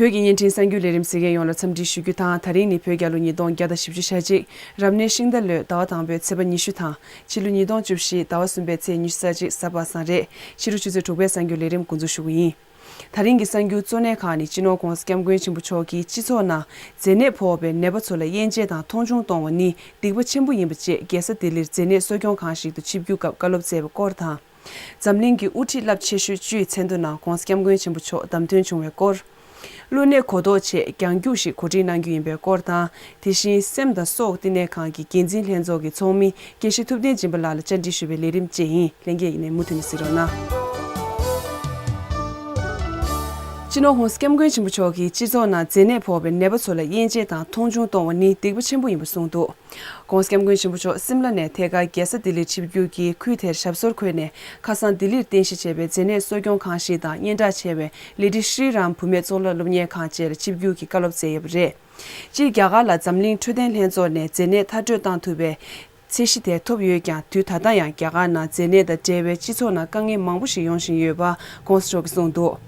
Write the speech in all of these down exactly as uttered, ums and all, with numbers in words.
བོད་ཀྱི་བརྙན་འཕྲིན་གསར་འགྱུར་ལས་རིམ་གཟིགས་མཁན་ཡོངས་ལ་འཚམས་འདྲི་ཞུ་རྒྱུ་དང་། ད་རིང་ནི་བོད་རྒྱལ་ལོ་ཉིས་སྟོང་བརྒྱ་དང་བཞི་བཅུ་ཞེ་གཅིག་རབ་གནས་ཤིང་རྟ་ལོའི་ཟླ་བ་དང་པོའི་ཚེས་པ་ཉི་ཤུ་དང་། ཕྱི་ལོ་ཉིས་སྟོང་བཅུ་བཞི་ཟླ་བ་གསུམ་པའི་ཚེས་ཉི་ཤུ་རྩ་གཅིག་གཟའ་པ་སངས་རེད། ཕྱི་དྲོ་ཆུ་ཚོད་དྲུག་པའི་གསར་འགྱུར་ལས་རིམ་འགོ་འཛུགས་ཞུ་གི་ཡིན། ད་རིང་གི་གསར་འགྱུར་གཙོ་གནད་ཁག་ནི། སྤྱི་ནོར་༸གོང་ས་༸སྐྱབས་མགོན་ཆེན་པོ་མཆོག་གིས་སྤྱི་ཚོགས་ནང་མཛེ་ནད་ཕོག་པའི་ནད་པ་ཚོ་ལ་དབྱེ་འབྱེད་དང་མཐོང་ཆུང་གཏོང་བ་ནི་སྡིག་པ་ཆེན་པོ་ཡིན་པ་བཅས། རྒྱལ་ས་ལྡི་ལིར་མཛེ་ནད་གསོ་སྐྱོང་ཁང་ཞིག་ཏུ་ཆིབས་བསྒྱུར་སྐབས་བཀའ་སློབ་སྩལ་བའི་སྐོར་དང་། འཛམ་གླིང་གི་དབུ་ཁྲིད་རླབས་ཆེ་ཤོས་བཅུའི་མཚན་ཐོ་ནང་༸གོང་ས་༸སྐྱབས་མགོན་ཆེན་པོ་མཆོག་བདམས་ཐོན་བྱུང་བའི་སྐོར། གློ་ནད་གོ་ལྡོག་ཆེད་རྒྱང་རྒྱུག་ཞིག་གོ་སྒྲིག་གནང་རྒྱུ་ཡིན་པའི་སྐོར་དང་། དེ་བཞིན་སེམས་དང་སྲོག་བསྟི་གནས་ཁང་གི་འགན་འཛིན་ལྷན་ཚོགས་ཀྱི་ཚོགས་མི་དགེ་བཤེས་ཐུབ་བསྟན་སྦྱིན་པ་ལགས་ལ་བཅར་འདྲི་ཞུས་པའི་ལས་རིམ་བཅས་ཡིན། ལྷན་རྒྱས་ཀྱིས་ནས་མུ་མཐུད་ནས་གཟིགས་རོགས་གནང་། སྤྱི་ནོར་༸གོང་ས་༸སྐྱབས་མགོན་ཆེན་པོ་མཆོག་གིས་སྤྱི་ཚོགས་ནང་མཛེ་ནད་ཕོག་པའི་ནད་པ་ཚོ་ལ་དབྱེ་འབྱེད་དང་མཐོང་ཆུང་གཏོང་བ་ནི་སྡིག་པ་ཆེན་པོ་ཡིན་པ་གསུངས་འདུག ༸གོང་ས་༸སྐྱབས་མགོན་ཆེན་པོ་མཆོག་སིམ་ལ་ནས་ཐད་ཀར་རྒྱལ་ས་ལྡི་ལིར་ཆིབས་བསྒྱུར་གྱིས། ཁུལ་དེར་ཞབས་སོར་འཁོད་ནས་ཁ་སང་ལྡི་ལིར་རྟེན་གཞི་བྱས་པའི་མཛེ་ནད་གསོ་སྐྱོང་ཁང་ཞིག་དང་། སྙན་གྲགས་ཆེ་བའི་ལི་ཏི་ཤྲི་རམ་བུད་མེད་གཙུག་ལག་སློབ་གཉེར་ཁང་བཅས་ལ་ཆིབས་བསྒྱུར་གྱིས་བཀའ་སློབ་སྩལ་ཡོད་པ་རེད། སྤྱིར་རྒྱ་གར་ལ་འཛམ་གླིང་འཕྲོད་བསྟེན་ལྷན་ཚོགས་ནས་མཛེ་ནད་མཐར་སྐྲོད་བཏང་ཐུབ་པའི་ཚད་གཞི་དེ་ཐོབ་ཡོད་ཀྱང་། དུས་ད་ལྟ་ཡང་རྒྱ་གར་ནང་མཛེ་ནད་དང་འབྲེལ་བའི་སྤྱི་ཚོགས་ནང་དཀའ་ངལ་མང་པོ་ཞིག་ཡོང་བཞིན་ཡོད་པ་༸གོང་ས་མཆོག་གིས་གསུངས་འདུག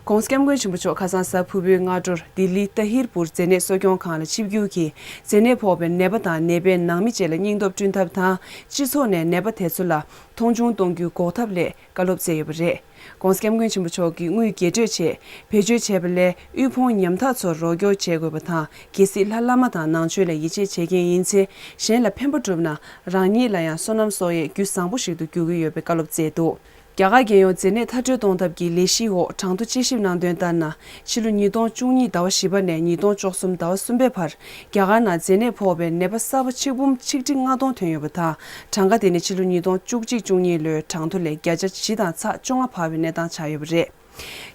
༸གོང་ས་༸སྐྱབས་མགོན་ཆེན་པོ་མཆོག་ཁ་སང་གཟའ་ཕུར་བུའི་སྔ་དྲོར་ལྡི་ལི་ཏཱ་ཧིར་པུར་མཛེ་ནད་གསོ་སྐྱོང་ཁང་ལ་ཆིབས་བསྒྱུར་གྱིས། མཛེ་ནད་ཕོག་པའི་ནད་པ་དང་ནད་པའི་ནང་མི་བཅས་ལ་སྙིང་སྟོབས་བསྐྲུན་ཐབས་དང་། སྤྱི་ཚོགས་ནས་ནད་པ་དེ་ཚོ་ལ་མཐོང་ཆུང་གཏོང་རྒྱུའི་འགོག་ཐབས་སླད་བཀའ་སློབ་སྩལ་ཡོད་པ་རེད། ༸གོང་ས་༸སྐྱབས་མགོན་ཆེན་པོ་མཆོག་གིས་དངུལ་སྒེར་སྤྲོད་ཆེད་བེད་སྤྱོད་བྱས་པ་ལས། དབུལ་ཕོངས་ཉམ་ཐག་ཚོར་རོགས་སྐྱོར་བྱེད་དགོས་པ་དང་། གལ་སྲིད་ལྷ་བླ་མ་དང་ནང་ཆོས་ལ་ཡིད་ཆེས་བྱེད་མཁན་ཡིན་ཚེ། གཞན་ལ་ཕན་པ་བསྒྲུབ་ན། རང་ཉིད་ལ་ཡང་བསོད་ནམས་གསོག་ཡས་རྒྱུ་བཟང་པོ་ཞིག་ཏུ་འགྱུར་གྱི་ཡོད་པའི་བཀའ་སློབ་སྩལ་འདུག་རྒྱ་གར་རྒྱལ་ཡོངས་མཛེ་ནད་མཐར་སྐྲོད་གཏོང་ཐབས་ཀྱི་ལས་གཞིའི་འོག་གྲངས་ཐོ་དཔྱད་ཞིབ་གནང་དོན་ལྟར་ན། ཕྱི་ལོ་ཉིས་སྟོང་བཅུ་གཉིས་ཟླ་བ་བཞི་པ་ནས་ཉིས་སྟོང་བཅུ་གསུམ་ཟླ་བ་གསུམ་པའི་བར། རྒྱ་གར་ནང་མཛེ་ནད་ཕོག་པའི་ནད་པ་གསར་པ་ཆིག་འབུམ་ཆིག་ཁྲི་ལྔ་སྟོང་ཐོན་ཡོད་པ་དང་། གྲངས་ཀ་དེ་ནི་ཕྱི་ལོ་ཉིས་སྟོང་བཅུ་གཅིག་བཅུ་གཉིས་ལོའི་གྲངས་ཐོ་ལས་བརྒྱ་ཆ་བཞི་དང་ཚེག་བཅོ་ལྔ་འཕར་བའི་གནས་སྟངས་ཆགས་ཡོད་པ་རེད།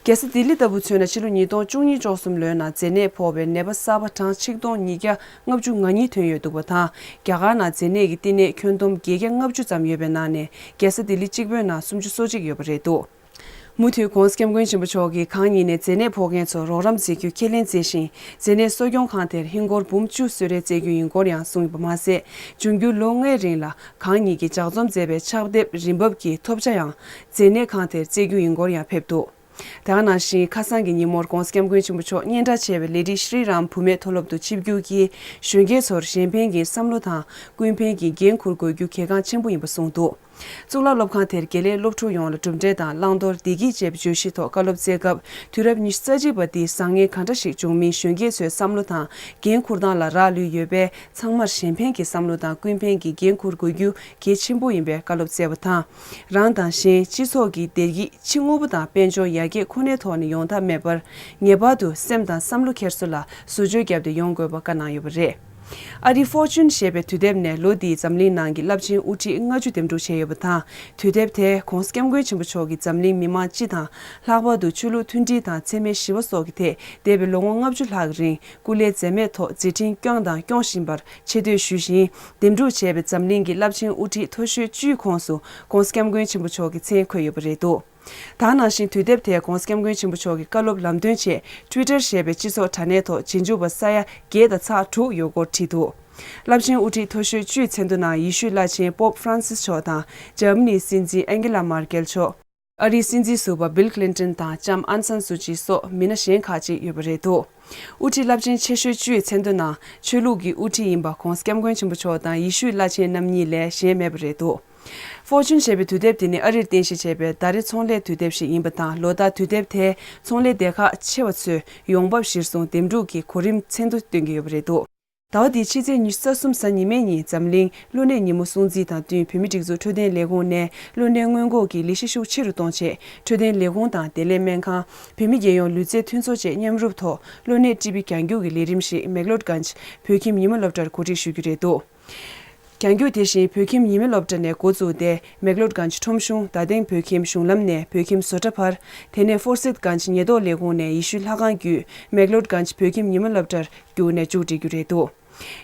རྒྱལ་ས་ལྡི་ལི་ལྟ་བུ་མཚོན་ན། ཕྱི་ལོ་ཉིས་སྟོང་བཅུ་གཉིས་བཅུ་གསུམ་ལོའི་ནང་མཛེ་ནད་ཕོག་པའི་ནད་པ་གསར་པ་གྲངས་ཆིག་སྟོང་ཉིས་བརྒྱ་ལྔ་བཅུ་ང་གཉིས་ཐོན་ཡོད་འདུག་པ་དང་། རྒྱ་གར་ནང་མཛེ་ནད་ཀྱི་བསྟི་གནས་ཁྱོན་བསྡོམས་བརྒྱད་བརྒྱ་ལྔ་བཅུ་ཙམ་ཡོད་པའི་ནང་ནས། རྒྱལ་ས་ལྡི་ལི་གཅིག་པུའི་ནང་སུམ་ཅུ་སོ་གཅིག་ཡོད་པ་རེད་འདུག་མུ་མཐུད་༸གོང་ས་༸སྐྱབས་མགོན་ཆེན་པོ་མཆོག་གིས་གང་ཉིད་ནས་མཛེ་ནད་ཕོག་མཁན་ཚོར་རོགས་རམ་མཛད་རྒྱུ་ཁས་ལེན་མཛད་ཞིང་། མཛེ་ནད་གསོ་སྐྱོང་ཁང་དེར་ཧིན་སྒོར་འབུམ་བཅུ་གསོལ་རས་སྩལ་རྒྱུ་ཡིན་སྐོར་ཡང་གསུངས་ཡོད་པ་མ་ཟད། འབྱུང་འགྱུར་ལོ་ལྔའི་རིང་ལ་གང་ཉིད་ཀྱིས་ལྗགས་རྩོམ་མཛད་པའི་ཕྱག་དེབ་རིན་འབབ་ཀྱི་ཐོབ་ཆ་ཡང་མཛེ་ནད་ཁང་དེར་སྩལ་རྒྱུ་ཡིན་སྐོར་ཡང་ཕེབས་འདུག་དེ་ག་ནང་བཞིན། ཁ་སང་གི་ཉིན་མོར་༸གོང་ས་༸སྐྱབས་མགོན་ཆེན་པོ་མཆོག་སྙན་གྲགས་ཆེ་བའི་ལི་ཏི་ཤྲི་རམ་བུད་མེད་མཐོ་སློབ་ཏུ་ཆིབས་བསྒྱུར་གྱིས། གཞོན་སྐྱེས་ཚོར་གཞན་ཕན་གྱི་བསམ་བློ་དང་། ཀུན་ཕན་གྱི་འགན་འཁུར་དགོས་རྒྱུ་གལ་འགངས་ཆེན་པོ་ཡིན་པ་གསུངས་འདུག་གཙུག་ལག་སློབ་ཁང་དེར་དགེ་ལས་སློབ་ཕྲུག་ཡོངས་ལ་གྲུབ་འབྲས་དང་བླང་དོར་བདེ་སྐྱིད་ཅེས་པའི་བརྗོད་གཞི་ཐོག་བཀའ་སློབ་སྩལ་སྐབས། དུས་རབས་ཉི་ཤུ་རྩ་གཅིག་པ་འདིའི་བཟང་ངན་གང་འདྲ་ཞིག་འབྱུང་མིན། གཞོན་སྐྱེས་ཚོའི་བསམ་བློ་དང་འགན་འཁུར་སྟངས་ལ་རག་ལུས་ཡོད་པས། ཚང་མར་གཞན་ཕན་གྱི་བསམ་བློ་དང་ཀུན་ཕན་གྱི་འགན་འཁུར་དགོས་རྒྱུ་གལ་ཆེན་པོ་ཡིན་པའི་བཀའ་སློབ་སྩལ་བ་དང་། རང་དང་གཞན། སྤྱི་ཚོགས་ཀྱི་བདེ་སྐྱིད་ཕྱི་དངོས་པོ་དང་དཔལ་འབྱོར་ཡར་རྒྱས་ཁོ་ནའི་ཐོག་ནས་ཡོང་ཐབས་མེད་པར། ངེས་པར་དུ་སེམས་དང་བསམ་བློ་འཁྱེར་སོ་ལ་བཟོ་བཅོས་བརྒྱབ་སྟེ་ཡོང་དགོས་པ་བཀའ་གནང་ཡོད་པ་རེད། ཨ་རིའི་Fortune་ཞེས་པའི་དུས་དེབ་ནས་ལོ་འདིའི་འཛམ་གླིང་ནང་གི་རླབས་ཆེན་དབུ་ཁྲིད་ལྔ་བཅུ་འདེམས་སྒྲུག་བྱས་ཡོད་པ་དང་། དུས་དེབ་དེས་༸གོང་ས་༸སྐྱབས་མགོན་ཆེན་པོ་མཆོག་གིས་འཛམ་གླིང་མི་མང་སྤྱི་དང་། ལྷག་པར་དུ་ཆོས་ལུགས་མཐུན་སྒྲིལ་དང་འཚེ་མེད་ཞི་བ་སོགས་ཀྱི་ཐད་འདས་པའི་ལོ་ངོ་ལྔ་བཅུ་ལྷག་གི་རིང་སྐུ་ལས་འཛེམས་མེད་ཐོག་མཛད་འཕྲིན་བསྐྱངས་དང་སྐྱོང་བཞིན་པར་ཆེ་བསྟོད་ཞུས་ཤིང་། འདེམས་སྒྲུག་བྱས་པའི་འཛམ་གླིང་གི་རླབས་ཆེན་དབུ་ཁྲིད་མཐོ་ཤོས་བཅུའི་ཁོངས་སུ་༸གོང་ས་༸སྐྱབས་མགོན་ཆེན་པོ་མཆོག་གི་མཚན་འཁོད་ཡོད་པ་རེད་འདུག་ད་ག་ནང་བཞིན་དུས་དེབ་དེས་༸གོང་ས་༸སྐྱབས་མགོན་ཆེན་པོ་མཆོག་གི་བཀའ་སློབ་ལམ་སྟོན་ཆེད་Twitter་ཞེས་པའི་སྤྱི་ཚོགས་དྲ་གནས་ཐོག་རྗེས་འཇུག་པ་ས་ཡ་བརྒྱད་དང་ཚེག་དྲུག་ཡོད་སྐོར་བྲིས་འདུག་རླབས་ཆེན་དབུ་ཁྲིད་མཐོ་ཤོས་བཅུའི་མཚན་ཐོ་ནང་ཡེ་ཤུའི་བླ་ཆེན་Pope Francis་མཆོག་དང་། འཇར་མ་ནིའི་སྲིད་འཛིན་ཨན་ཀེ་ལ་མར་ཀེལ་མཆོག་ཨ་རིའི་སྲིད་འཛིན་ཟུར་པ་Bill Clinton་དང་ལྕམ་ཨན་སན་སུ་ཅི་སོགས་མི་སྣ་གཞན་ཁག་ཅིག་ཡོད་པ་རེད་འདུག་དབུ་ཁྲིད་རླབས་ཆེན་ཆེ་ཤོས་བཅུའི་མཚན་ཐོ་ནང་ཆོས་ལུགས་ཀྱི་དབུ་ཁྲིད་ཡིན་པ་༸གོང་ས་༸སྐྱབས་མགོན་ཆེན་པོ་མཆོག་དང་ཡེ་ཤུའི་བླ་ཆེན་རྣམ་གཉིས་ལས་གཞན་མེད་པ་རེད་འདུག Fortune་ཞེས་པའི་དུས་དེབ་དེ་ནི་ཨ་རིར་རྟེན་གཞི་བྱས་པའི་ཟླ་རེ་ཚོང་ལས་དུས་དེབ་ཞིག་ཡིན་པ་དང་། ལོ་ལྟར་དུས་དེབ་དེས་ཚོང་ལས་སྡེ་ཁག་ཆེ་བ་ཚོའི་ཡོང་འབབ་གཞིར་བཟུང་འདེམས་སྒྲུག་གི་གོ་རིམ་མཚན་ཐོ་སྟོན་གྱི་ཡོད་པ་རེད་འདུག་ཟླ་བ་འདིའི་ཕྱི་ཚེས་ཉི་ཤུ་རྩ་གསུམ་གཟའ་ཉི་མའི་ཉིན་འཛམ་གླིང་གློ་ནད་ཉིན་མོ་སྲུང་བརྩི་དང་བསྟུན། བོད་མིའི་སྒྲིག་འཛུགས་འཕྲོད་བསྟེན་ལས་ཁུངས་ནས་གློ་ནད་སྔོན་འགོག་གི་ལས་གཞི་ཤུགས་ཆེ་རུ་གཏོང་ཆེད། འཕྲོད་བསྟེན་ལས་ཁུངས་དང་བདེ་ལེགས་སྨན་ཁང་། བོད་མི་རྒྱལ་ཡོངས་ལུས་རྩལ་མཐུན་ཚོགས་བཅས་མཉམ་རུབ་ཐོག་གློ་ནད་ཊི་བི་རྒྱང་རྒྱུག་གི་ལས་རིམ་ཞིག་མེག་ལོར་གྷན་ཇི་བོད་ཁྱིམ་ཉི་མ་སློབ་གྲྭར་གོ་སྒྲིག་ཞུ་རྒྱུ་རེད་འདུག་རྒྱང་རྒྱུག་དེ་བཞིན་བོད་ཁྱིམ་ཉི་མ་སློབ་གྲྭ་ནས་འགོ་བཙུགས་ཏེ། མེག་ལོར་གྷན་ཇི་ཁྲོམ་གཞུང་རྡ་སྟེང་བོད་ཁྱིམ་གཞུང་ལམ་ནས་བོད་ཁྱིམ་བཟོ་གྲྭ་བར། དེ་ནས་ཧྥོར་སིད་གྷན་ཇི་ཉེན་རྟོག་ལས་ཁུངས་ནས་ཡེ་ཤུའི་ལྷ་ཁང་བརྒྱུད། མེག་ལོར་གྷན་ཇི་བོད་ཁྱིམ་ཉི་མ་སློབ་གྲྭར་རྒྱུགས་ནས་མཇུག་སྒྲིལ་རྒྱུ་རེད་འདུག་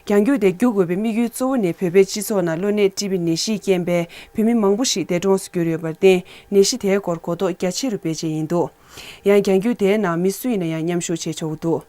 རྒྱང་རྒྱུག་དེ་རྒྱུག་དགོས་པའི་དམིགས་ཡུལ་གཙོ་བོ་ནི། བོད་པའི་སྤྱི་ཚོགས་ནང་གློ་ནད་ཊི་བི་ནད་གཞིས་རྐྱེན་པས་བོད་མི་མང་པོ་ཞིག་འདས་གྲོངས་སུ་གྱུར་ཡོད་པར་བརྟེན། ནད་གཞི་དེའི་སྐོར་གོ་རྟོགས་རྒྱ་ཆེ་རུ་སྤེལ་ཆེད་ཡིན་འདུག་ཡང་རྒྱང་རྒྱུག་དེའི་ནང་མི་སུ་ཡིན་ན་ཡང་མཉམ་ཞུགས་བྱེད་ཆོག་གི་འདུག་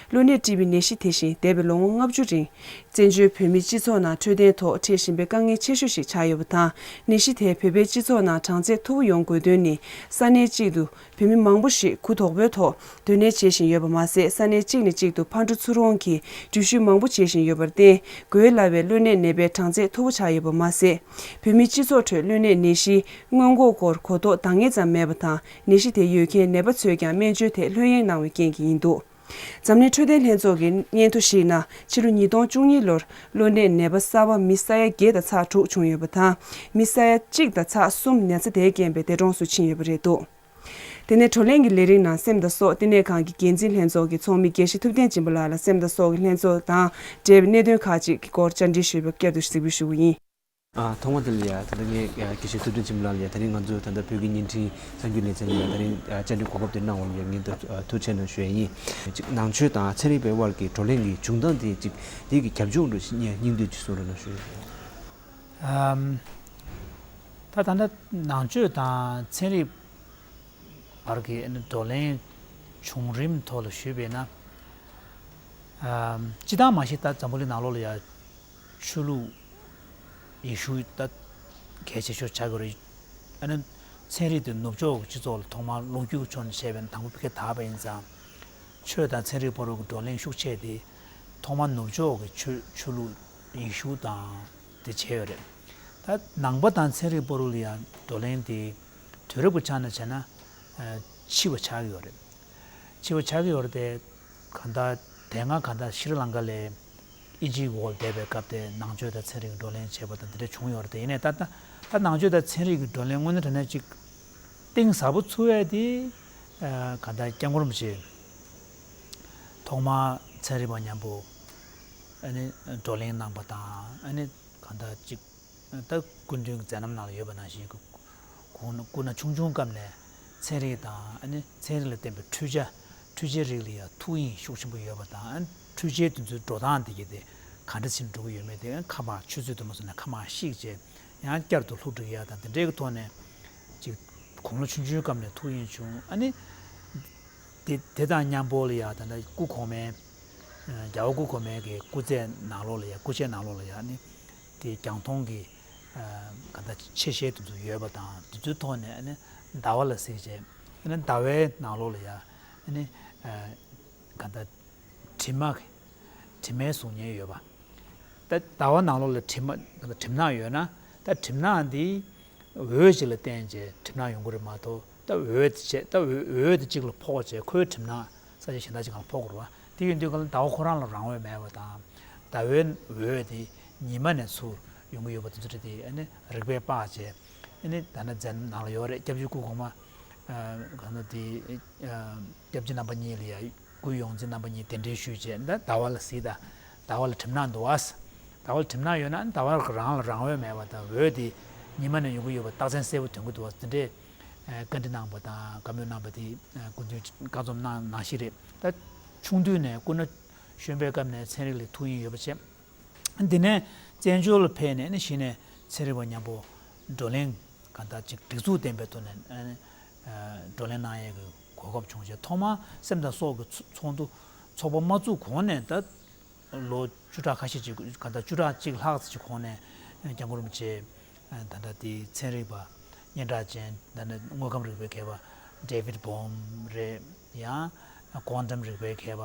གློ་ནད་ཊི་བི་ནད་གཞི་དེ་བཞིན་འདས་པའི་ལོ་ངོ་ལྔ་བཅུ་རིང་བཙན་བྱོལ་བོད་མིའི་སྤྱི་ཚོགས་ནང་འཕྲོད་བསྟེན་ཐོག་འཕྲད་བཞིན་པའི་དཀའ་ངལ་ཆེ་ཤོས་ཤིག་ཆགས་ཡོད་པ་དང་། ནད་གཞི་དེ་བོད་པའི་སྤྱི་ཚོགས་ནང་གྲངས་ཚད་མཐོ་པོ་ཡོང་དགོས་དོན་ནི། ས་གནས་གཅིག་ཏུ་བོད་མི་མང་པོ་ཞིག་གུ་དོག་པོའི་ཐོག་སྡོད་གནས་བྱེད་བཞིན་ཡོད་པ་མ་ཟད། ས་གནས་གཅིག་ནས་གཅིག་ཏུ་ཕར་འགྲོ་ཚུར་འོང་གི་འགྲུལ་བཞུད་མང་པོ་བྱེད་བཞིན་ཡོད་པར་བརྟེན། འགོས་སླ་བའི་གློ་ནད་ནད་པའི་གྲངས་ཚད་མཐོ་པོ་ཆགས་ཡོད་པ་མ་ཟད། བོད་མིའི་སྤྱི་ཚོགས་ཁྲོད་གློ་ནད་ནད་གཞིའི་སྔོན་འགོག་སྐོར་གོ་རྟོགས་འདང་ངེས་ཙམ་མེད་པ་དང་། ནད་གཞི་དེ་ཡོད་མཁན་ནད་པ་ཚོས་ཀྱང་སྨན་བཅོས་ཐད་ལྷོད་གཡེང་གནང་བའི་རྐྱེན་གྱིས་ཡིན་འདུག། འཛམ་གླིང་འཕྲོད་བསྟེན་ལྷན་ཚོགས་ཀྱི་སྙན་ཐོ་ཞིག་ནང་ཕྱི་ལོ་ཉིས་སྟོང་བཅུ་གཉིས་ལོར་གློ་ནད་ནད་པ་གསར་པ་མི་ས་ཡ་བརྒྱད་དང་ཚེག་དྲུག་བྱུང་ཡོད་པ་དང་། མི་ས་ཡ་གཅིག་དང་ཚེག་གསུམ་ན་ཚ་དེའི་རྐྱེན་པས་འདས་གྲོངས་སུ་ཕྱིན་ཡོད་པ་རེད་འདུག། དེ་ནས་བགྲོ་གླེང་གི་ལས་རིམ་ནང་སེམས་དང་སྲོག་བསྟི་གནས་ཁང་གི་འགན་འཛིན་ལྷན་ཚོགས་ཀྱི་ཚོགས་མི་དགེ་བཤེས་ཐུབ་བསྟན་སྦྱིན་པ་ལགས་ལ་སེམས་དང་སྲོག་གི་ལྷན་ཚོགས་དང་འབྲེལ་བའི་གནད་དོན་ཁག་ཅིག་གི་སྐོར་བཅར་འདྲི་ཞུས་པར་བསྐྱར་དུ་གཟིགས་འབུལ་ཞུ་གི་ཡིན། ཨ། ཐོག་མ་དེ་ལ་ཡ། ད་ལྟ་ངས་ཡ་དགེ་བཤེས་ཐུབ་བསྟན་སྦྱིན་པ་ལགས་ལ་ཡ། ད་རིང་ང་ཚོ་ད་ལྟ་བོད་ཀྱི་བརྙན་འཕྲིན་གསར་འགྱུར་ལེ་ཚན་ལ་ཡ། ད་རིང་ཨ་བཅར་འདྲི་གོ་སྐབས་དེ་གནང་བ་ལ་ཡ། ངས་ད་ཨ་ཐུགས་རྗེ་གནང་ཞུ་ཡ་ཡིན། ཅིག་ནང་ཆོས་དང་ཚན་རིག་པའི་དབར་གྱི་བགྲོ་གླེང་གི་བྱུང་སྟངས་དེ། ཅིག་དེ་གི་རྒྱབ་ལྗོངས་འདྲ་ཞིག་སྙིང་བསྡུས་ཅིག་གསུང་རོགས་གནང་ཞུ་ཡ་ཡིན། ཨམ། ད་ད་ལྟ་ནང་ཆོས་དང་ཚན་རིག་བར་གྱི་ཨ་ནི་བགྲོ་གླེང་བྱུང་རིམ་ཐོག་ལ་ཞུས་པས་ན། ཨམ། སྤྱིར་བཏང་མ་གཞི་ད་འཛམ་བུ་གླིང་ནང་ལོགས་ལ་ཡ། ཆོས་ལུགས་ཡེ་ཤུ་ད་གལ་ཆེ་ཤོས་ཆགས་ཀྱི་རེད། ཨ་ནི་ཚན་རིག་དེ་ནུབ་ཕྱོགས་ཀྱི་སྤྱི་ཚོགས་ལ་ཐོག་མར་ལོ་རྒྱུས་ཀྱི་ཕྱོགས་ནས་བཤད་པ་ན་དང་པོ་ཕ་གིར་དར་བ་ཡིན་ཙང་། ཆོས་དང་ཚན་རིག་བར་དུ་བགྲོ་གླེང་ཤུགས་ཆེ་དེ་ཐོག་མར་ནུབ་ཕྱོགས་ཀྱི་ཆོས་ཆོས་ལུགས་ཡེ་ཤུ་དང་དེ་བྱས་ཡོད་རེད། ད་ནང་པ་དང་ཚན་རིག་བར་དུ་ལ་ཡང་བགྲོ་གླེང་དེ་དུས་རབས་ཀྱི་ཆ་ནས་བྱས་ན་ཕྱི་བ་ཆགས་ཀྱི་ཡོད་རེད། ཕྱི་བ་ཆགས་ཀྱི་ཡོད་རེད་དེ། གང་ལྟར་དེ་སྔ་གང་ལྟར་ཤྲི་ལང་ཀ་ལ་དབྱིན་ཇིའི་འོག་ལ་བསྡད་པའི་སྐབས་དེ་ནང་ཆོས་དང་ཚན་རིག་གི་བགྲོ་གླེང་བྱས་པ་དང་དེ་འདྲ་བྱུང་ཡོད་རེད་དེ། ཡིན་ནའི་ད་ལྟ་ད་ནང་ཆོས་དང་ཚན་རིག་གི་བགྲོ་གླེང་དངོས་གནས་དྲང་གནས་ཅིག་གཏིང་ཟབ་པོ་ཚུགས་ཡས་དེ་གང་ལྟར་སྐྱབས་མགོན་རིན་པོ་ཆེ་ཐོག་མར་ཚན་རིག་པ་མཉམ་པོ་ཨ་ནི་བགྲོ་གླེང་གནང་པ་དང་། ཨ་ནི་གང་ལྟར་ཅིག་ད་སྐུ་མདུན་གྱི་མཛད་རྣམ་ནང་ལ་ཡོད་པ་ནང་བཞིན་གྱི་གོང་ན་སྐུ་ན་ཆུང་ཆུང་སྐབས་ནས་ཚན་རིག་དང་ཨ་ནི་ཚན་རིག་ལ་བརྟེན་པའི་འཕྲུལ་ཆ། འཕྲུལ་ཆའི་རིགས་ལ་ཡང་ཐུགས་དབྱིངས་ཤུགས་ཆེན་པོ་ཡོད་པ་དང་། ཨ་ནི་འཕྲུལ་ཆའི་དེ་ཚོའི་འགྲོ་སྟངས་དེ་གས་དེ་ག་འདྲ་ཞིག་འགྲོ་གི་ཡོད་མེད་དེ། ཨ་ནི་ཁ་པར་ཆུ་ཚོད་དུ་མ་སོང་ན་ཁ་པར་བཤིག་བྱས་ཡང་བསྐྱར་དུ་ལྷུག་འགྲིག་ཡ་དང་དེ་འདྲའི་གི་ཐོག་ནས་ཅིག་དགུང་ལོ་ཆུང་ཆུང་སྐབས་ནས་ཐུགས་དབྱིངས་བྱུང་། ཨ་ནི་དེ་དེ་དང་མཉམ་པོ་ལ་ཡ་ད་ལྟ་སྐུ་གོང་མའི་རྒྱལ་བ་སྐུ་གོང་མའི་གི་སྐུ་ཚེ་ནང་ལོགས་ལ་ཡ། སྐུ་ཕྱྭའི་ནང་ལོགས་ལ་ཡ་ནི་དེ་རྒྱང་མཐོང་གི་ག་ད་ཆེ་ཤེལ་དེ་ཚོ་ཡོད་པ་དང་། དེ་ཚོའི་ཐོག་ནས་ནི་ཟླ་བ་ལ་གཟིགས་བྱས། ནི་ཟླ་བའི་ནང་ལོགས་ལ་ཡ་ནི་ག་ད་གྲིབ་མ་གྲིབ་མའི་གཟུགས་བརྙན་ཡོད་པ། ད་ཟླ་བ་ནང་ལོགས་ལ་གྲིབ་མ་གྲིབ་ནག་ཡོད་ན། ད་གྲིབ་ནག་འདི་འོད་ཅིག་ལ་བརྟེན་བྱས་གྲིབ་ནག་ཡོང་གི་རེད་མ་གཏོགས། ད་འོད་དེ་བྱས་ད་འོད་འོད་དེ་གཅིག་ལ་ཕོག་བྱས་ཁོའི་གྲིབ་ནག་ས་ཆ་གཞན་དག་ཅིག་ལ་ཕོག་གི་རེད་བ། དེ་ཡིན་དུས་གང་ལ་ཟླ་བ་ཁོ་རང་ལ་རང་འོད་མེད་པ་དང་། ཟླ་བའི་འོད་དེ་ཉི་མ་ནས་ཚུར་ཡོང་གི་ཡོད་པ་དེ་ཚོ་རེད་དེ། ཨ་ནི་རིག་པས་དཔག་བྱས། ཨ་ནི་ད་ནི་མཛད་རྣམ་ནང་ལ་ཡོད་རེད། སྐྱབས་རྗེ་སྐུ་གོང་མ་གང་ལ་དེ་སྐྱབས་རྗེ་རྣམ་པ་གཉིས་ལ་ཡ། སྐུའི་ཡོངས་འཛིན་རྣམ་པ་གཉིས་གདན་འདྲེན་ཞུས་བྱས། ད་ཟླ་བ་ལ་གཟིགས་དང་། ཟླ་བ་ལ་གྲིབ་ནག་འདུག་ཨ། ཟླ་བ་ལ་གྲིབ་ནག་ཡོད་ན་ཟླ་བ་རང་ལ་རང་འོད་མེད་པ་དང་། འོད་དེ་ཉི་མ་ནས་ཡོང་གི་ཡོད་པ་རྟགས་མཚན་གསལ་པོ་ཐོན་གྱི་འདུག་ཨ། དེ་འདྲས་བཀའ་འདྲི་གནང་པ་དང་བཀའ་མོལ་གནང་པ་དེ་སྐུ་མདུན་བཀའ་རྩོམ་གནང་ནང་བཞིན་རེད། ད་ཆུང་དུས་ནས་སྐུ་ན་གཞོན་པའི་སྐབས་ནས་ཚན་རིག་ལ་ཐུགས་དབྱིངས་ཡོད་པ་བྱས། འདི་ནས་བཙན་བྱོལ་ལ་ཕེབས་ནས་ནི་གཞི་ནས་ཚན་རིག་པ་མཉམ་པོ་བགྲོ་གླེང་གང་ལྟར་ཅིག་སྒྲིག་འཛུགས་ལྡན་པའི་ཐོག་ནས་ཨ་ནི་བགྲོ་གླེང་གནང་ཡས་ཀྱི་གོ་སྐབས་བྱུང་རྗེས། ཐོག་མར་སེམས་དང་སྲོག་གི་ཚོགས་འདུ་ཚོགས་པ་མ་བཙུགས་གོང་ནས། ད་ལོ་བཅུ་ཕྲག་ཁ་ཤས་ཅིག་གང་ལྟར་བཅུ་ཕྲག་གཅིག་ལྷག་ཙམ་ཅིག་གོང་ནས་སྐྱབས་མགོན་རིན་པོ་ཆེ་ད་ལྟ་དེ་ཚན་རིག་པ་སྙན་གྲགས་ཅན། ད་ནི་དངོས་ཁམས་རིག་པའི་མཁས་པ་David Bohm རེད། ཡང་ཀོན་ཊམ་རིག་པའི་མཁས་པ་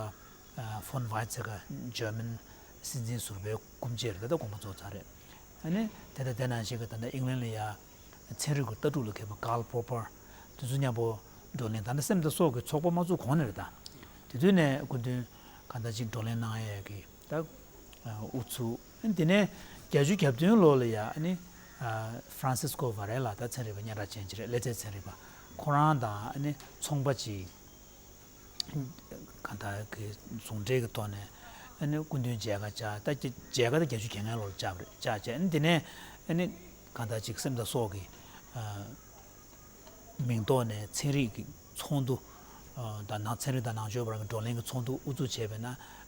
ཕོན་ཝའི་ཚེ་ཀར། འཇར་མན་སྲིད་འཛིན་ཟུར་པའི་སྐུ་མཆེད་རེད། ད་ལྟ་དགོངས་པ་རྫོགས་ཚར་རེད། ཨ་ནི་དེ་ལྟར་དེ་ནང་བཞིན་གྱི་ད་ལྟ་ཨིང་ལན་ལ་ཡ་ཚན་རིག་གི་ལྟ་གྲུབ་ལ་མཁས་པ་Karl Popper། དེ་ཚོ་མཉམ་པོ་བགྲོ་གླེང་། ད་ནི་སེམས་དང་སྲོག་གི་ཚོགས་པ་མ་བཙུགས་གོང་ནས་རེད་ད། དེ་དུས་ནས་སྐུ་མདུན་གང་ལྟར་ཅིག་བགྲོ་གླེང་གནང་ཡས་ཀྱི་ད་ཨུ་ཚུགས། ཨ་ནི་དེ་ནས་བརྒྱད་ཅུ་གྱ་བདུན་ལོ་ལ་ཡ་ཨ་ནི་Francisco Varela། ད་ཚན་རིག་པ་སྙན་གྲགས་ཅན་ཅིག་རེད། ཀླད་རྩའི་ཚན་རིག་པ། ཁོ་རང་དང་ཨ་ནི་ཚོང་པ་ཅིག་གང་ལྟར་གྱི་ཟུང་འབྲེལ་གྱི་ཐོག་ནས་ཨ་ནི་སྐུ་མདུན་མཇལ་ཁ་བཅར། ད་མཇལ་ཁ་ད་བརྒྱད་ཅུ་གྱ་ལྔ་ལོར་བཅར་བ་རེད། བཅར་བྱས་ཨ་ནི་དེ་ནས་ཨ་ནི་གང་ལྟར་ཅིག་སེམས་དང་སྲོག་གི་ཨ་མིང་ཐོག་ནས་ཚན་རིག་གི་ཚོགས་འདུ་ཨ་དང་ནང་ཚན་རིག་དང་ནང་ཆོས་བར་གྱི་བགྲོ་གླེང་གི་ཚོགས་འདུ་དབུ་འཛུགས་བྱས་པས་ན།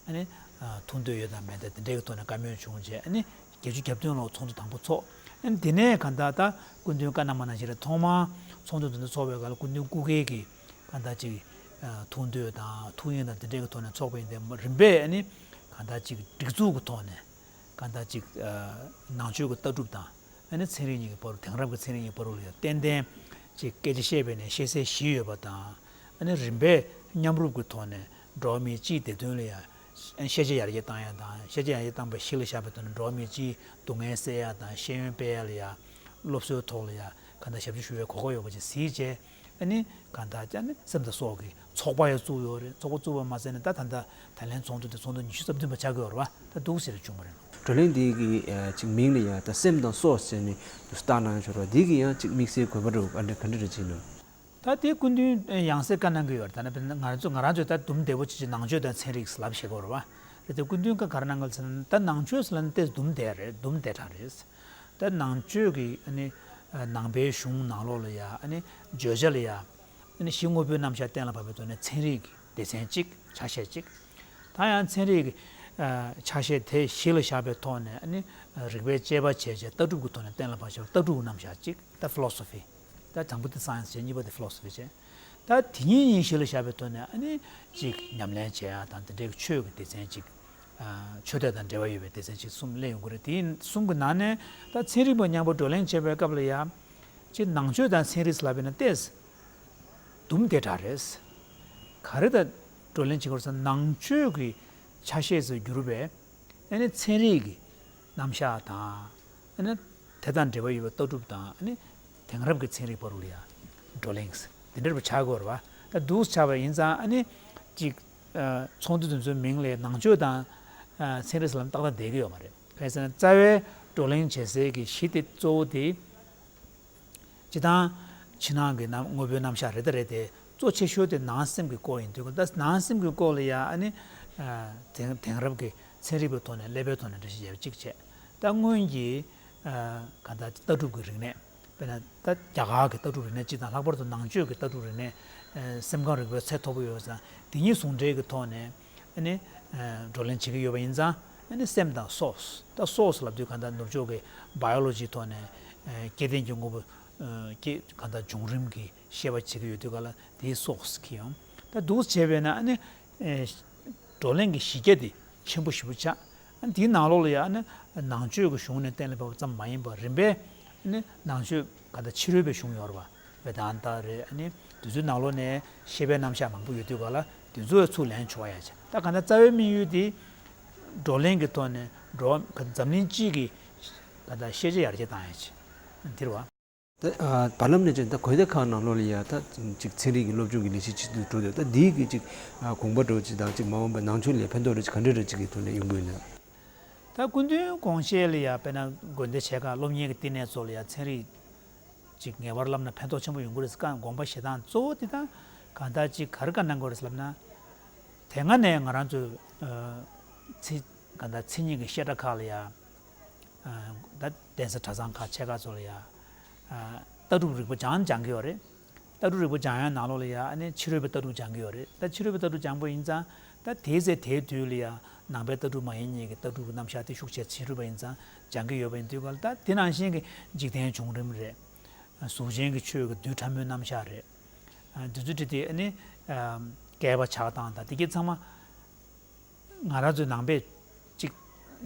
ཨ་ནི་ཨ་ཐུགས་འདོད་ཡོད་དམ་མེད་དམ་དེ་འདྲའི་གི་ཐོག་ནས་བཀའ་མོལ་བྱུང་རྗེས། ཨ་ནི་བརྒྱད་ཅུ་གྱ་བདུན་ལོར་ཚོགས་འདུ་དང་པོ་ཚོགས། ཨ་ནི་དེ་ནས་གང་ལྟར་ད་སྐུ་མདུན་བཀའ་གནང་བ་ནང་བཞིན་རེད། ཐོག་མར་ཚོགས་འདུ་དེ་འདྲ་ཚོགས་པའི་སྐབས་ལ་སྐུ་མདུན་སྐུ་སྒེར་གྱི་གང་ལྟར་ཅིག་ ཐུགས་འདོད་དང་ཐུགས་གཡེང་དང་དེ་འདྲའི་གི་ཐོག་ནས་ཚོགས་པ་ཡིན་ཏེ། རིམ་པས་ཨ་ནི་གང་ལྟར་ཅིག་སྒྲིག་འཛུགས་ཀྱི་ཐོག་ནས་གང་ལྟར་ཅིག་ནང་ཆོས་ཀྱི་ལྟ་གྲུབ་དང་ཨ་ནི་ཚན་རིག་གཉིས་ཀྱི་བར། དེང་རབས་ཀྱི་ཚན་རིག་གཉིས་ཀྱི་བར་ལ་ཡང་ཏན་ཏན་ཅིག་སྐད་ཆ་བཤད་པའི་ནས་བཤད་སའི་གཞི་ཡོད་པ་དང་། ཨ་ནི་རིམ་པས་མཉམ་རུབ་ཀྱི་ཐོག་ནས་འགྲོ་བ་མིའི་སྤྱིའི་བདེ་དོན་ལ་ཡང་ཤེས་བྱ་ཡར་རྒྱས་བཏང་ཡ་དང་། ཤེས་བྱ་ཡར་རྒྱས་བཏང་པ་གཞི་ལ་བཞག་པའི་ཐོག་ནས་འགྲོ་བ་མིའི་སྤྱིའི་སྡུག་བསྔལ་སེལ་ཡ་དང་། ཤེས་ཡོན་སྤེལ་ཡ་ལ་ཡང་སློབ་གསོའི་ཐོག་ལ་ཡང་གང་ལྟར་ཞབས་ཞུ་ཞུ་བའི་གོ་སྐབས་ཡོད་པ་ཅིག་གཟིགས་བྱས། ཨ་ནི་གང་ལྟར་ཅིག་ཨ་ནི་སེམས་དང་སྲོག་གི་ཚོགས་པ་ཡང་བཙུགས་ཡོད་རེད། ཚོགས་པ་བཙུགས་པ་མ་ཟད་ནས་ད་ད་ལྟ་ད་ལན་ཚོགས་འདུ་དེ་ཚོགས་འདུ་ཉི་ཤུ་རྩ་བདུན་པ་ཆགས་ཀྱི་ཡོད་རེད་བ། ད་འདུག་ཟེར་བྱུང་བ་རེད། བགྲོ་གླེང་འདི་གི་ཅིག་མིང་ལ་ཡང་ད་སེམས་དང་སྲོག་ཟེར་ནས་བཏགས་གནང་ཡོད་རེད་བ། འདི་གི་ཡང་ཅིག་དམིགས་བསལ་དགོས་པ་རེད་བ། ག་འདྲ་ག་འདྲ་རེད་ཅིག་ནོ། ད་དེ་སྐུ་མདུན་ཡང་སེ་བཀའ་གནང་གི་ཡོད་རེད། ད་ནི་ང་རང་ཚོ་ང་རང་ཚོས་ད་དུམ་བདེ་པོ་ཅིག་ཅིག་ནང་ཆོས་དང་ཚན་རིག་ལབ་བཤད་ཀྱི་ཡོད་རེད་བ། རེད་དེ་སྐུ་མདུན་བཀའ་ག་རེ་གནང་གི་ཡོད་ཟེར་ན། ད་ནང་ཆོས་ཟེར་ན་ཏོག་ཙམ་དུམ་བདེ་རེད། དུམ་བདེ་དྲགས་རེད། ད་ནང་ཆོས་ཀྱི་ཨ་ནི་ནང་པའི་གཞུང་ནང་ལོགས་ལ་ཡ་ཨ་ནི་བརྗོད་བྱ་ལ་ཡ་ཨ་ནི་གཞི་དངོས་པོའི་རྣམ་གཞག་གཏན་ལ་ཕབ་པའི་ཐོག་ནས་ཚན་རིག་གི་སྡེ་ཚན་གཅིག་ཆ་ཤས་གཅིག་ད་ཡང་ཚན་རིག་གི་ཆ་ཤས་དེ་གཞི་ལ་བཞག་པའི་ཐོག་ནས་ཨ་ནི་རིགས་པའི་དཔྱད་པ་བྱས་བྱས་ལྟ་གྲུབ་ཀྱི་ཐོག་ནས་གཏན་ལ་ཕབ་བྱས་པ་ལྟ་གྲུབ་ཀྱི་རྣམ་གཞག་གཅིག་ད་ཕི་ལོ་སོ་ཕི། ད་དང་པོ་དེ་སའེན་སི་བྱས། གཉིས་པ་དེ་ཕི་ལོ་སོ་ཕི་བྱས། ད་དེ་གཉིས་གཉིས་གཞི་ལ་བཞག་པའི་ཐོག་ནས་ཨ་ནི་ཅིག་ཉམས་ལེན་བྱེད་ཡ་དང་དེ་འདྲའི་ཆོས་ཀྱི་སྡེ་ཚན་ཅིག་ཆོས་དད་དང་འབྲེལ་བ་ཡོད་པའི་སྡེ་ཚན་ཅིག་གསུམ་སླེབས་ཡོང་གི་རེད། དེ་གསུམ་གྱི་ནང་ནས་ད་ཚན་རིག་པ་མཉམ་པོ་བགྲོ་གླེང་བྱེད་པའི་སྐབས་ལ་ཡ་ཅིག་ནང་ཆོས་དང་ཚན་རིག་ལབ་པ་ཡིན་ན་ཏོག་ཙམ་དུམ་བདེ་དྲགས་རེད། ག་རེ་ད་བགྲོ་གླེང་བྱེད་དགོས་རེད་ཟེར་ན། ནང་ཆོས་ཀྱི་ཆ་ཤས་སུ་གྱུར་པའི་ཨ་ནི་ཚན་རིག་གི་རྣམ་གཞག་དང་། ཨ་ནི་དེ་དང་འབྲེལ་བ་ཡོད་པའི་ལྟ་གྲུབ་དང་། ཨ་ནི་དེང་རབས་ཀྱི་ཚན་རིག་བར་ལ་ཡ་བགྲོ་གླེང་དེ་འདྲ་པོ་ཆགས་དགོས་རེད་བ། ད་འདུག་ཆགས་པ་ཡིན་ཙང་ཨ་ནི་ཅིག་ཚོགས་འདུ་དེ་ཚོའི་མིང་ལ་ནང་ཆོས་དང་ཚན་རིག་ཟེར་ལབ་ན་ཏག་ཏག་བསྡད་ཀྱི་ཡོད་མ་རེད། གང་ཡིན་ཟེར་ན་རྩ་བའི་བགྲོ་གླེང་བྱེད་སའི་གི་གཞི་དེ་གཙོ་བོ་དེ། སྤྱིར་བཏང་ཕྱི་ནང་གི་རྣམ་དངོས་པོའི་རྣམ་གཞག་རེད། ད་རེད་དེ་གཙོ་ཆེ་ཤོས་དེ་ནང་སེམས་ཀྱི་སྐོར་ཡིན་དུས། ད་ནང་སེམས་ཀྱི་སྐོར་ལ་ཡ་ཨ་ནི་དེང་དེང་རབས་ཀྱི་ཚན་རིག་པའི་ཐོག་ནས་ཀླད་པའི་ཐོག་ནས་འགྲེལ་བཤད་བྱས་པ་གཅིག་བྱས། ད་སྔོན་གྱི་ག་ད་ལྟ་གྲུབ་ཀྱི་རིག་གནས། དཔེར་ན་ད་རྒྱ་གར་གྱི་ལྟ་གྲུབ་རིག་གནས་སྤྱི་དང་། ལྷག་པར་དུ་ནང་ཆོས་ཀྱི་ལྟ་གྲུབ་རིག་གནས་སེམས་ཁམས་རིག་པའི་ཚད་མཐོ་པོ་ཡོད་ཙང་། དེ་གཉིས་ཟུང་འབྲེལ་གྱི་ཐོག་ནས་ཨ་ནི་བགྲོ་གླེང་བྱེད་ཀྱི་ཡོད་པ་ཡིན་ཙང་། ཨ་ནི་སེམས་དང་སྲོག་ད་སྲོག་ལབ་དུས་གང་ལྟར་ནུབ་ཕྱོགས་ཀྱི་བ་ཡོ་ལོ་ཇིའི་ཐོག་ནས་སྐྱེ་ལྡན་གྱི་དངོས་པོ་སྐྱེ་གང་ལྟར་བྱུང་རིམ་གྱི་བཤད་པ་བྱེད་ཀྱི་ཡོད་དུས་ག་ལ་དེའི་སྲོག་གི་ཡང་ད་འདུག་བྱས་པས་ན། ཨ་ནི་བགྲོ་གླེང་གི་གཞི་རྒྱ་དེ་ཆེན་པོ་ཞེ་པོ་ཆགས། ཨ་ནི་དེའི་ནང་ལོགས་ལ་ཡང་ཨ་ནི་ནང་ཆོས་ཀྱི་གཞུང་ནས་གཏན་ལ་ཕབ་པ་ཙམ་མ་ཡིན་པར་རིམ་པས་ཨ་ནི་ནང་ཆོས་ག་ད་ཕྱི་རོལ་པའི་གཞུང་ཡོད་རེད་བ། ཝེ་དཱན་ཏ་རེད། ཨ་ནི་དེ་ཚོའི་ནང་ལོགས་ནས་བཤད་པའི་རྣམ་གཞག་མང་པོ་ཡོད་དུས་ག་ལ་དེ་ཚོ་ཡང་ཚུར་ལེན་ཆོག་ཡ་བྱས། ད་ག་ད་རྩ་བའི་དམིགས་ཡུལ་དེ་བགྲོ་གླེང་གི་ཐོག་ནས་འགྲོ་བ་འཛམ་གླིང་སྤྱི་གི་ག་ད་ཤེས་བྱ་ཡར་རྒྱས་བཏང་ཡ་བྱས། དེ་རེད་བ། ད་ཨ་བར་ལམ་ནས་ཅིག་ད་གོ་བདེ་ཁག་ནང་ལོགས་ལ་ཡ་ད་ཅིག་ཚན་རིག་གི་སློབ་སྦྱོང་གི་ལས་གཞི་ཅིག་ཏུ་འགྲོ་འདུག་ད་འདིའི་གི་ཅིག་ཨ་དགོངས་པ་འདྲ་བོ་ཅིག་དང་། ཅིག་མ་འོངས་པའི་ནང་ཆོས་ལ་ཕན་ཐོགས་འདྲ་ཅིག་ག་འདྲ་འདྲ་ཅིག་གི་ཐོག་ནས་ཡོང་གི་ཡོད་ན། ད་སྐུ་མདུན་དགོངས་བཞེད་ལ་ཡ་དཔེར་ན་དགོན་སྡེ་ཆེ་ཁག་སློབ་གཉེར་གྱི་བསྟི་གནས་ཚོ་ལ་ཡ་ཚན་རིག་ཅིག་ངེས་པར་བསླབ་ན་ཕན་ཐོགས་ཆེན་པོ་ཡོང་གི་རེད་ཟེར་དགོངས་པ་བཞེས་སྟངས་གཙོ་བོ་དེ་ད་གང་ལྟར་ཅིག་ག་རེ་བཀའ་གནང་དགོས་རེད་ལབ་ན། དེ་སྔ་ནས་ང་རང་ཚོས་ཨ་ཚེ་གང་ལྟར་མཚན་ཉིད་ཀྱི་བཤད་གྲྭ་ཁག་ལ་ཡ། ཨ་ད་གདན་ས་གྲྭ་ཚང་ཁག་ཆེ་ཁག་ཚོ་ལ་ཡ། ཨ་ལྟ་གྲུབ་རིག་པ་སྦྱང་སྦྱང་གི་ཡོད་རེད། ལྟ་གྲུབ་རིག་པ་སྦྱང་ཡ་ནང་ལོགས་ལ་ཡ་ཨ་ནི་ཕྱི་རོལ་པའི་ལྟ་གྲུབ་སྦྱང་གི་ཡོད་རེད། ད་ཕྱི་རོལ་པའི་ལྟ་གྲུབ་སྦྱང་པ་ཡིན་ཙང་། ད་དེའི་ཚེ་དེའི་དུས་ལ་ཡ་ནང་པའི་ལྟ་གྲུབ་མ་ཡིན་གཉིས་ཀྱི་ལྟ་གྲུབ་ཀྱི་རྣམ་གཞག་དེ་ཤུགས་ཆེ་ཕྱི་རོལ་པ་ཡིན་ཙང་སྦྱང་གི་ཡོད་པ་ཡིན་དུས་ག་ལ། ད་དེ་ནང་བཞིན་གྱི་འཇིག་རྟེན་བྱུང་རིམ་རེད། གཟུགས་ཅན་གྱི་ཆོས་ཀྱི་རྡུལ་ཕྲ་མོའི་རྣམ་གཞག་རེད། ཨ་དེ་ཚོ་དེ་དེ་ཨ་ནི་ཨ་བསྐལ་པ་ཆགས་སྟངས་དང་དེ་གྱད་ཚང་མ་ང་རང་ཚོའི་ནང་པས་ཅིག་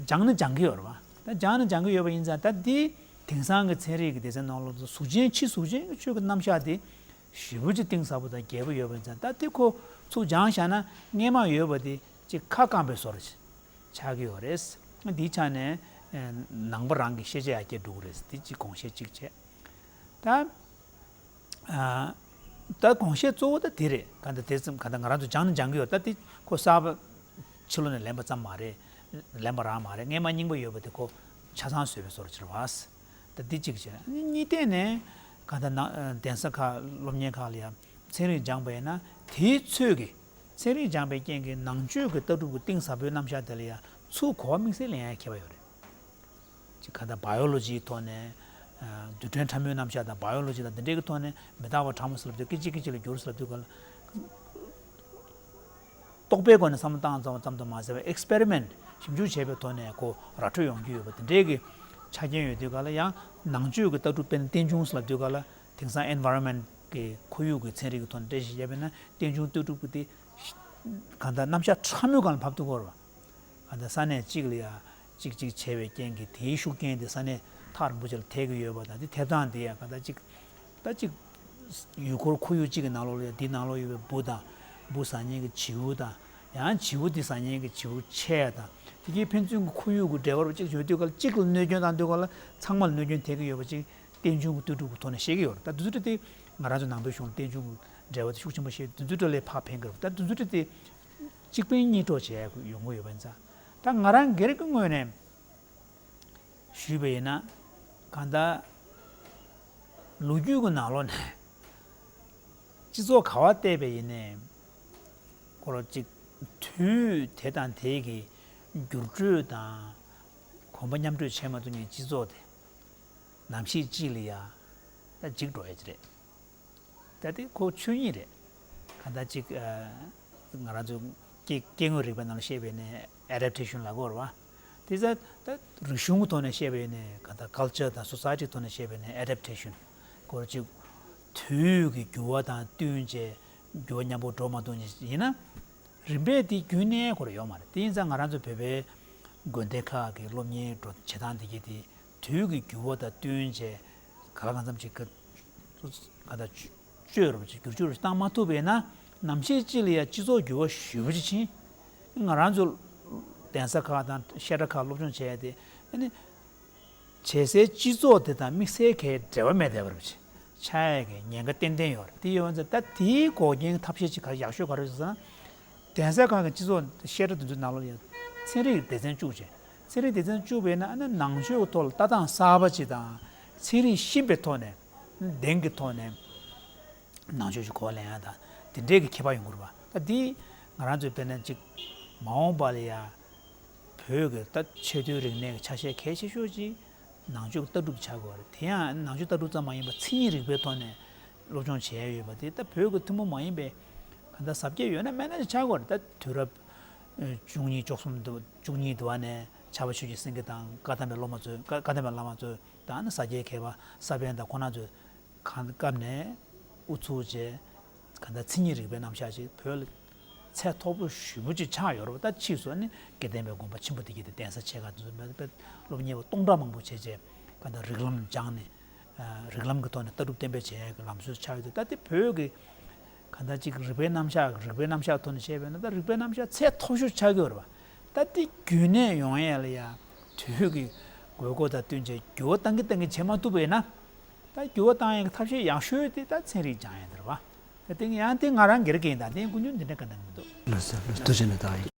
སྦྱང་ནི་སྦྱང་གི་ཡོད་རེད་བ། ད་སྦྱང་ནི་སྦྱང་གི་ཡོད་པ་ཡིན་ཙང་། ད་འདི་དེང་སང་གི་ཚན་རིག་གི་སྡེ་ཚན་ནང་ལོགས་སུ་གཟུགས་ཅན་ཕྱི་གཟུགས་ཅན་གྱི་ཆོས་ཀྱི་རྣམ་གཞག་དེ་ཞེ་པོ་ཅིག་གཏིང་ཟབ་པོ་དང་རྒྱས་པོ་ཡོད་པ་ཡིན་ཙང་། ད་དེ་ཁོ་ཚུར་སྦྱང་བཞག་ན་སྔས་མ་ཡོད་པ་དེ་ཅིག་ཁ་བསྐངས་པའི་བཟོ་འདྲ་ཆགས་ཀྱི་ཡོད་རེད། འདིའི་ཆ་ནས་ནང་པ་རང་གི་ཤེས་བྱ་ཡར་རྒྱས་འགྲོ་གི་རེད། འདི་གཅིག་དགོངས་བཞེད་གཅིག་བྱས། ད་ཨ་ད་དགོངས་བཞེད་གཙོ་བོ་ད་དེ་རེད། ག་འདྲ་དེ་ཙམ་ག་འདྲ་ང་རང་ཚོ་སྦྱང་ནི་སྦྱང་གི་ཡོད། ད་དེ་ཁོ་གསར་པ་ཕྱི་ལོགས་ནས་ལེན་པ་ཙམ་མ་རེད། ལེན་པ་རང་མ་རེད། སྔས་མ་རྙིང་པ་ཡོད་པ་དེ་ཁོ་ཆ་ཚང་བཟོས་པའི་བཟོ་འདྲ་ཅིག་རེད་བ། ད་འདི་གཅིག་བྱས། གཉིས་ཐད་ནས་ག་འདྲ་ན་གདན་ས་ཁག་སློབ་གཉེར་ཁག་ལ་ཡང་ཚན་རིག་སྦྱངས་པ་ཡིན་ན། དེའི་ཚོད་ཀྱིས་ཚན་རིག་སྦྱངས་པའི་རྐྱེན་གྱིས་ནང་ཆོས་ཀྱི་ལྟ་གྲུབ་ཀྱི་གཏིང་ཟབ་པོའི་རྣམ་གཞག་དེ་ལ་ཡང་ཚུར་གོ་བ་དམིགས་བསལ་ལེན་ཡ་ཁྱད་པར་ཡོད་རེད། ཅིག་ག་འདྲ་བ་ཡོ་ལོ་ཇིའི་ཐོག་ནས་ཨ་རྡུལ་ཕྲན་ཕྲ་མོའི་རྣམ་གཞག་དང་བ་ཡོ་ལོ་ཇི་དང་འདི་འདྲའི་གི་ཐོག་ནས་མི་རྟག་པ་ཕྲ་མོ་ཟེར་ལབ་དུས། སྐད་ཅིག་སྐད་ཅིག་ལ་འགྱུར་ཟེར་ལབ་དུས་ག་ལ། རྟོག་པའི་སྒོ་ནས་བསམ་བློ་བཏང་ཙམ་ཙམ་དུ་མ་ཟད་པར་ཨེགས་པེ་རི་མེན་ཊི་ཞིབ་འཇུག་བྱས་པའི་ཐོག་ནས་ཁོ་ར་འཕྲོད་ཡོང་རྒྱུ་ཡོད་པ་དེ་འདྲའི་གི་ཆ་རྐྱེན་ཡོད་དུས་ག་ལ། ཡང་ནང་ཆོས་ཀྱི་ལྟ་གྲུབ་དཔེར་ན་རྟེན་འབྱུང་ཟེར་ལབ་དུས་ག་ལ། དེང་སང་ཨེན་ཝའི་རོན་མེན་ཊི་ གི་ཁོར་ཡུག་གི་ཚན་རིག་གི་ཐོག་ནས་འགྲེལ་བཤད་བྱས་པ་ཡིན་ན། རྟེན་འབྱུང་ལྟ་གྲུབ་ཀྱི་དེ་གང་ལྟར་རྣམ་གཞག་ཕྲ་མོའི་སྒང་ལ་ཕབ་ཐུབ་ཀྱི་ཡོད་རེད་བ། གང་ལྟར་ས་གནས་གཅིག་ལ་ཡ་གཅིག་གཅིག་བྱས་པའི་རྐྱེན་གྱིས་དེའི་ཤུགས་རྐྱེན་དེ་ས་གནས་ཐག་རིང་པོ་ཅིག་ལ་ཐེབས་ཀྱི་ཡོད་པ་དང་། དེ་ཐེབས་སྟངས་དེ་ཡང་གང་ལྟར་གཅིག་ད་གཅིག་ཡུལ་སྐོར་ཁོར་ཡུག་གཅིག་གི་ནང་ལོགས་ལ་ཡ་འདི་ནང་ལོགས་ཡོད་པའི་འབུ་དང་། འབུ་ཟ་མཁན་གྱི་བྱིའུ་དང་། ཡང་བྱིའུ་དེ་ཟ་མཁན་གྱི་བྱིའུ་ཆེ་ཡ་དང་། དེ་གའི་ཕན་ཚུན་གྱི་ཁོར་ཡུག་གི་འབྲེལ་བ་རུ་གཅིག་བྱུང་དུས་ག་ལ་གཅིག་ལ་གནོད་སྐྱོན་བཏང་དུས་ག་ལ་ཚང་མ་ལ་གནོད་སྐྱོན་ཐེབས་ཀྱི་ཡོད་པ་ཅིག་རྟེན་འབྱུང་གི་ལྟ་གྲུབ་ཀྱི་ཐོག་ནས་བཤད་ཀྱི་ཡོད་རེད། ད་དེ་ཚོ་དེ་ང་རང་ཚོ་ནང་པའི་གཞུང་ལ་རྟེན་འབྱུང་གི་འབྲེལ་བ་དེ་ཤུགས་ཆེན་པོ་བཤད། དེ་ཚོའི་ཐོག་ལ་ཕར་ཕན་གྱི་རེད། ད་དེ་ཚོ་དེ་གཅིག་ཕན་གཉིས་གྲོགས་བྱེད་ཡ་ཡོང་གི་ཡོད་པ་ཡིན་ཙང་། ད་ང་རང་སྒེར་གྱི་ངོས་ནས་ཞུས་པ་ཡིན་ན། གང་ལྟར་ལོ་རྒྱུས་ཀྱི་ནང་ལོགས་ནས་སྤྱི་ཚོགས་ག་པར་བལྟས་པ་ཡིན་ནའི་ཁོ་རང་གཅིག་དུས་དེ་དང་དེ་གི་འགྱུར་འགྲོས་དང་གོམ་པ་མཉམ་འགྲོས་བྱས་མ་ཐུབ་མཁན་སྤྱི་ཚོགས་དེ་ནམ་ཞིག་ཅིག་ལ་ཡ་ད་འཇིག་འགྲོ་ཡ་ཅིག་རེད། ད་དེ་ཁོ་ཆོས་ཉིད་རེད། གང་ལྟར་གཅིག་ཨ། ང་རང་ཚོ་སྐྱེ་སྐྱེ་དངོས་རིག་པའི་ནང་ལ་བཤད་པ་ཡིན་ན་ཨེ་ཌབ་ཊེ་ཤན་ལབ་ཀྱི་ཡོད་རེད་བ། དེ་ཚོ་ད་རིག་གཞུང་གི་ཐོག་ནས་བཤད་པ་ཡིན་ན། གང་ལྟར་ཀལ་ཅར་དང་སོ་སའི་ཊི་ཐོག་ནས་བཤད་པ་ཡིན་ན་ཨེ་ཌབ་ཊེ་ཤན། ཁོ་གཅིག་དུས་ཀྱི་འགྱུར་བ་དང་བསྟུན་བྱས་འགྱུར་བ་མཉམ་པོ་འགྲོ་མ་ཐུབ་མཁན་ཡིན་ན། རིམ་པས་དེ་རྒྱུན་གནས་ཁོ་རང་ཡོད་མ་རེད། དེ་ཡིན་ཙང་ང་རང་ཚོ་བོད་པའི་དགོན་སྡེ་ཁག་གི་སློབ་གཉེར་འགྲོ་བྱེད་སྟངས་དེ་གྱད་དེ་དུས་ཀྱི་འགྱུར་བ་དང་བསྟུན་བྱས་གང་ལ་གང་འཚམ་ཅིག་ག་གང་ལྟར་བཅོས་རུབ་ཅིག་བསྒྱུར་བཅོས་རུབ་ཅིག་བཏང་མ་ཐུབ་པ་ཡིན་ན། ནམ་ཞིག་ཅིག་ལ་ཡ་སྤྱི་ཚོགས་འགྱུར་བ་ཞེ་པོ་ཅིག་ཕྱིན། ང་རང་ཚོ་གདན་ས་ཁག་དང་བཤད་གྲྭ་ཁག་སློབ་སྦྱོང་བྱས་ཏེ་ཨ་ནི། བྱེད་སའི་སྤྱི་ཚོགས་དེ་དང་དམིགས་བསལ་གྱི་འབྲེལ་བ་མེད་བསྡད་པ་རེད། ཆགས་ཡས་ཀྱི་ཉེན་ཁ་ཏན་ཏན་ཡོད་རེད། དེ་ཡོད་ཙང་ད་དེའི་འགོག་རྐྱེན་ཐབས་ཤེས་ཅིག་ག་རེ་ཡག་ཤོས་ག་རེ་རེད་ཟེར་ན། གདན་ས་ཁག་གི་སྤྱི་ཚོགས་བཤད་གྲྭ་དེ་ཚོའི་ནང་ལོགས་ལ་ཡང་ཚན་རིག་སྡེ་ཚན་བཅུག་བྱས། ཚན་རིག་སྡེ་ཚན་བཅུག་པ་ཡིན་ན་ཨ་ནི་ནང་ཆོས་ཀྱི་ཐོག་ལ་ལྟ་སྟངས་གསར་པ་ཅིག་དང་། ཚན་རིག་ཤེས་པའི་ཐོག་ནས་གདེང་གི་ཐོག་ནས་ནང་ཆོས་ཀྱི་གོ་བ་ལེན་ཡ་དང་དེ་འདྲའི་གི་ཁྱད་པར་ཡོང་གི་རེད་བ། ད་འདི་ང་རང་ཚོའི་དཔེར་ན་ཅིག་མ་འོངས་པ་ལ་ཡ་བོད་ཀྱི་ད་ཆེས་མཐོའི་རིག་གནས་ཀྱི་ཆ་ཤས་གལ་ཆེ་ཤོས་ཅིག་ནང་ཆོས་ཀྱི་ལྟ་གྲུབ་ཆགས་དགོས་རེད། དེ་ཡང་ནང་ཆོས་ལྟ་གྲུབ་ཙམ་མ་ཡིན་པར་མཚན་ཉིད་རིག་པའི་ཐོག་ནས་སློབ་སྦྱོང་བྱས་ཡོད་པ་དེ་ད་བོད་ཀྱི་ཐུན་མོང་མ་ཡིན་པའི་གང་ལྟར་གཟབ་རྒྱས་ཡོད་ན་མེད་ན་ཅིག་ཆགས་དགོས་རེད། ད་དུས་རབས་བཅུ་གཉིས་བཅུ་གསུམ་དུ་བཅུ་གཉིས་དུ་བ་ནས་ཕྱྭ་པ་ཆོས་ཀྱི་སེང་གེ་དང་བཀའ་གདམས་པའི་སློབ་མ་ཚོས་བཀའ་བཀའ་གདམས་པའི་བླ་མ་ཚོས་དང་ནི་ས་སྐྱའི་མཁས་པ་ས་པཎ་དང་ཁོང་རྣམ་ཚོས་གང་སྐབས་ནས་ཨུ་ཚུགས་བྱས། གང་ལྟར་མཚན་ཉིད་རིག་པའི་རྣམ་གཞག་ཅིག་བོད་ལ་ཚད་མཐོ་པོ་ཞེ་པོ་ཅིག་ཆགས་ཡོད་རེད་བ། ད་ཕྱིས་སུ་ནི་དགེ་ལྡན་པའི་དགོན་པ་ཆེན་པོ་དེ་གྱད་དེ་གདན་ས་ཆེ་ཁག་དེ་ཚོ་མེད་པའི་སློབ་གཉེར་བ་སྟོང་ཕྲག་མང་པོ་བྱས་བྱས་གང་ལྟར་རིགས་ལམ་སྦྱངས་ནས་རིགས་ལམ་གྱི་ཐོག་ནས་ལྟ་གྲུབ་བསྟན་པའི་བྱེད་ཡག་གི་ལམ་སྲོལ་ཆགས་ཡོད་དེ། ད་དེ་བོད་ཀྱི་གང་ལྟར་ཅིག་རིག་པའི་རྣམ་གཞག་རིག་པའི་རྣམ་གཞག་ཐོག་ནས་བཤད་པ་ཡིན་ན་ད་རིག་པའི་རྣམ་གཞག་ཚད་མཐོ་ཤོས་ཆགས་ཀྱི་ཡོད་རེད་བ། ད་དེ་རྒྱུན་གནས་ཡོང་ཡས་ལ་ཡ་དུས་ཀྱི་དགོས་མཁོ་དང་བསྟུན་བྱས་འགྱུར་བ་གཏང་གིན་གཏང་གིན་བྱེད་མ་ཐུབ་པ་ཡིན་ན། ད་འགྱུར་བ་གཏང་ཡས་ཀྱི་ཐབས་ཤེས་ཡག་ཤོས་དེ་ད་ཚན་རིག་སྦྱང་ཡས་དེ་རེད་བ། ད་དེ་ཡང་དེ་ང་རང་སྒེར་གྱི་ཡིན། ད་དེ་ཀུན་སྤྱོད་འདི་འདྲ་ག་འདྲ་མི་འདུག་ལགས་སོ། ལགས་སོ། ཐུགས་རྗེ་གནང་། ད་ཡིན།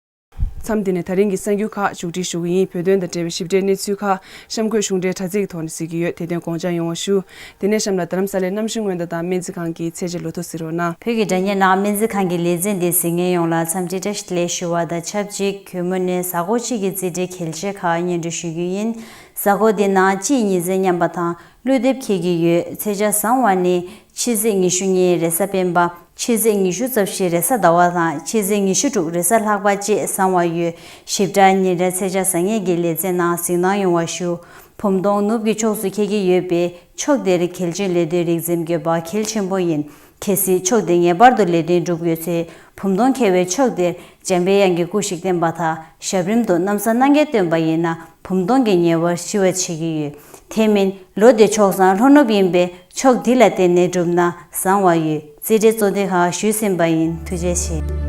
མཚམས་འདི་ནས་ད་རིང་གི་གསར་འགྱུར་ཁག་མཇུག་སྒྲིལ་ཞུ་གི་ཡིན། བོད་དོན་དང་འབྲེལ་བའི་ཞིབ་ཕྲའི་གནས་ཚུལ་ཁག་གཤམ་འཁོད་གཞུང་འབྲེལ་དྲ་ཚིགས་ཀྱི་ཐོག་ནས་གཟིགས་ཀྱི་ཡོད། དེ་དོན་དགོངས་འཇགས་ཡོང་བ་ཞུ། དེ་ནས་གཤམ་ལ་རྡ་རམ་ས་ལའི་གནམ་གཤིས་སྔོན་བརྡ་དང་སྨན་རྩིས་ཁང་གི་ཚད་གཞི་ལོ་ཐོ་གཟིགས་རོགས་གནང་། བོད་ཀྱི་དྲ་བརྙན་ནང་སྨན་རྩིས་ཁང་གི་ལས་འཛིན་འདི་གཟིགས་མཁན་ཡོངས་ལ་འཚམས་འདྲི་བཀྲ་ཤིས་བདེ་ལེགས་ཞུ་བ་དང་ཆབས་ཅིག་གུས་མོ་ནས་གཟའ་འཁོར་གཅིག་གི་རྩིས་འབྲས་གལ་ཆེ་ཁག་སྙན་སྒྲོན་ཞུ་རྒྱུ་ཡིན། གཟའ་འཁོར་འདི་ནང་དཔྱིད་ཉི་ཟེར་མཉམ་པ་དང་ཀླུ་འདེབས་འཁེལ་གྱི་ཡོད། ཚེས་ཆ་བཟང་བ་ནི་ཕྱི་ཚེས་ཉི་ཤུ་གཉིས་རེས་གཟའ་སྤེན་པ། ཕྱི་ཚེས་ཉི་ཤུ་རྩ་བཞི་རེས་གཟའ་ཟླ་བ་དང་ཕྱི་ཚེས་ཉི་ཤུ་དྲུག་རེས་གཟའ་ལྷག་པ་བཅས་བཟང་བ་ཡོད། ཞིབ་ཕྲ་ཉིན་རེའི་ཚེས་ཆ་གཟབ་ངེས་ཀྱི་ལེ་ཚན་ནང་གཟིགས་གནང་ཡོང་བ་ཞུ། བུམ་སྟོང་ནུབ་ཀྱི་ཕྱོགས་སུ་འཁེལ་གྱི་ཡོད་པས་ཕྱོགས་དེར་གལ་ཆེའི་ལས་དོན་རིགས་འཛེམ་དགོས་པ་གལ་ཆེན་པོ་ཡིན། གལ་སྲིད་ཕྱོགས་དེ་ངེས་པར་དུ་ལས་དོན་སྒྲུབ་དགོས་ཚེ་བུམ་སྟོང་འཁེལ་བའི་ཕྱོགས་དེར་འཇམ་པའི་དབྱངས་ཀྱི་སྐུ་ཞིག་བསྟན་པ་དང་ཞབས་རིམ་དུ་གནམ་ས་སྣང་གས་བཏོན་པ་ཡིན་ན་བུམ་སྟོང་གི་ཉེ་བར་ཞི་བར་བྱེད་ཀྱི་ཡོད། དེ་མིན་ལོ་འདི་ཕྱོགས་བཟང་ལྷོ་ནུབ་ཡིན་པས་ཕྱོགས་འདི་ལ་བརྟེན་ནས་བསྒྲུབས་ན་བཟང་བ་ཡོད། རྩིས་འབྲས་གཙོ་དོན་ཁག་ཞུས་ཟིན་པ་ཡིན། ཐུགས་རྗེ་ཆེ།